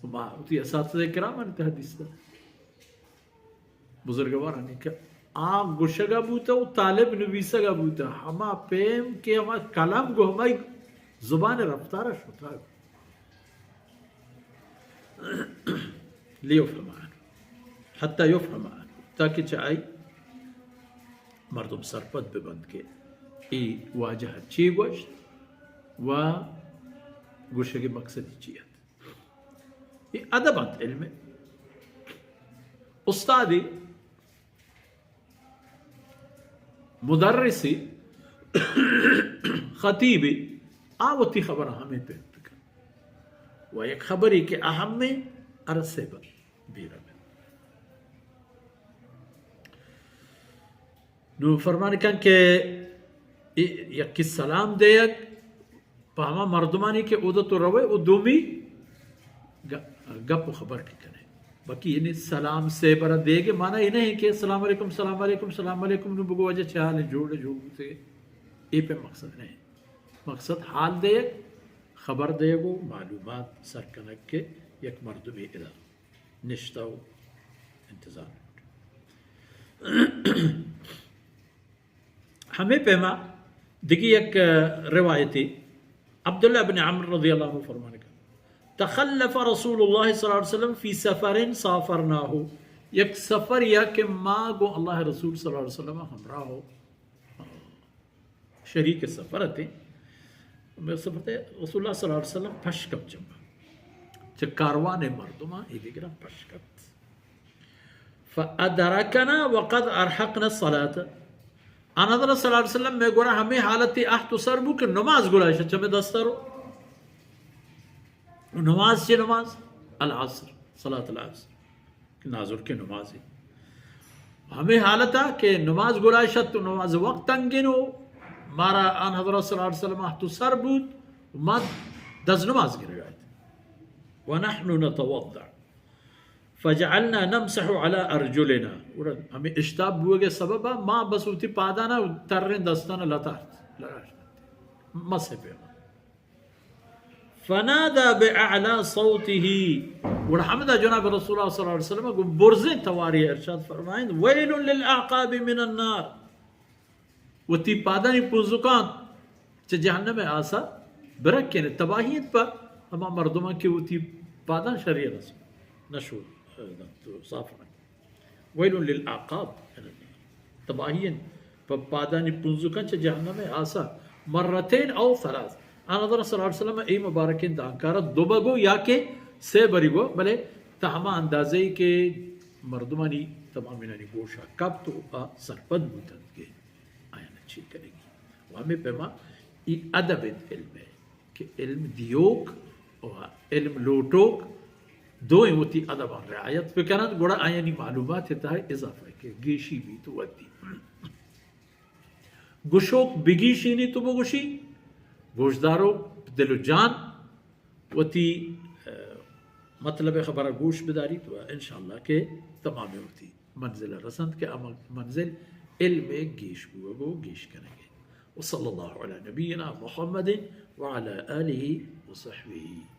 ما وتی اساتذہ کرامانی تہا دیستہ، بزرگوارانی کہ آ گوشگا بوتہ و طالب نویسگا بوتہ، ہما پیم کہ ہما قلم گو ہمائی زبان رفتار شتگ۔ لیفهم عنه، حتی یفهم عنه، تاکہ چہ آئی مردم سرپد ببنت کہ اے واجہ چی گوشت و گوشگی مقصدی چی ات۔ اے ادب انت، علم۔ استادی، مدرسی، خطیبی، آ وتی خبر ہمیں پینت کن و یک خبری کہ اہمیں، ارسے بر بیرہ بنت۔ نو فرمان کن کہ ای-، یکی سلام دیگ پہ ہما مردمانی کہ اودا تو روئے و دومی گ-، گپ و خبر کہ کنے۔ باقی یعنی سلام سے برا دیگ معنی یہ نہیں کہ السلام علیکم، السلام علیکم، السلام علیکم، نو بگو واجہ چہ حال ہے، جوڑ ہے، جوڑ بوتے۔ اے پہ مقصد نہیں۔ مقصد حال دیگ، خبر دیگ و معلومات سر کنگ کہ یک مردمی ادا نشتہ و انتظار۔ ہمیں پیما دگی یک روایتی عبداللہ بن عمرو رضی اللہ عنہ فرمانے کا، تخلف رسول اللہ صلی اللہ علیہ وسلم فی سفر سافرناہ، یک سفر یا کہ ما گو اللہ رسول صلی اللہ علیہ وسلم ہمراہ ہو، شریک سفر اتیں۔ سفر تے رسول اللہ صلی اللہ علیہ وسلم پش کپ چمبا، چہ کاروان مردمان ای دیگران پش کپت۔ فادرکنا وقد ارهقنا الصلاة۔ آن حضرت صلی اللہ علیہ وسلم میں گورا ہمیں حالتی احت و سر بو کہ نماز گلائش چمے دستر۔ نماز چی نماز؟ العصر، صلاة العصر۔ کہ نازرکیں نمازے۔ ہمے حالتا کہ نماز گلائش ات و نماز وقت تنگیں و مارا آن حضرت صلی اللہ علیہ وسلم احت و سر بود و ما دز نماز گرگا ات۔ ونحن نتوضأ فجعلنا نمسح على أرجلنا۔ گڑا ہمیں اشتاب بوگے سببا ما بس وتی پادانا تریں دستانا لتارت، لراشت۔ مسح پیما۔ فنادى بأعلى صوته۔ گڑا ہمدا جناب رسول اللہ صلی اللہ علیہ وسلم گوں برزیں تواری ارشاد فرمائند، ویل للاعقاب من النار۔ وتی پادانی پنزکان چہ جہنم آسا برکین، تباہی انت پہ ہما مردمان کہ وتی پادان شری رسول نشو، صاف نہ۔ ویل للأعقاب من النار۔ تباہی انت پہ پادانی پنزکان چہ جہنم آسا۔ مرتین او ثلاث۔ آن حضرت صلی اللہ علیہ وسلم اے مبارکیں دانکارا دو بگو یا کہ سے بری گو، بلے تا ہما اندازے کہ مردمانی تمامینانی گوشا کپت و آ سرپد بوتنت کہ آیانا چی کنگی۔ و ہمیں پیما ای ادب انت علم ہے۔ کہ علم دیوک و علم لوٹوک دوئیں وتی ادباں رعایت بکننت، گڑا آیانی معلومات تہا اضافہ کہ گیشی بیت و ودی۔ گشوک بگیشینی تو بگوشی، گوشداروک دل و جان وتی، اه، مطلب خبر گوش بداریت و انشاءاللہ کہ تمام وتی منزل رسنت کہ ہما منزل علم گیش بوگ و گیش کنگ۔ وصلی اللہ علی نبینا محمد وعلی آلہ وصحبہ۔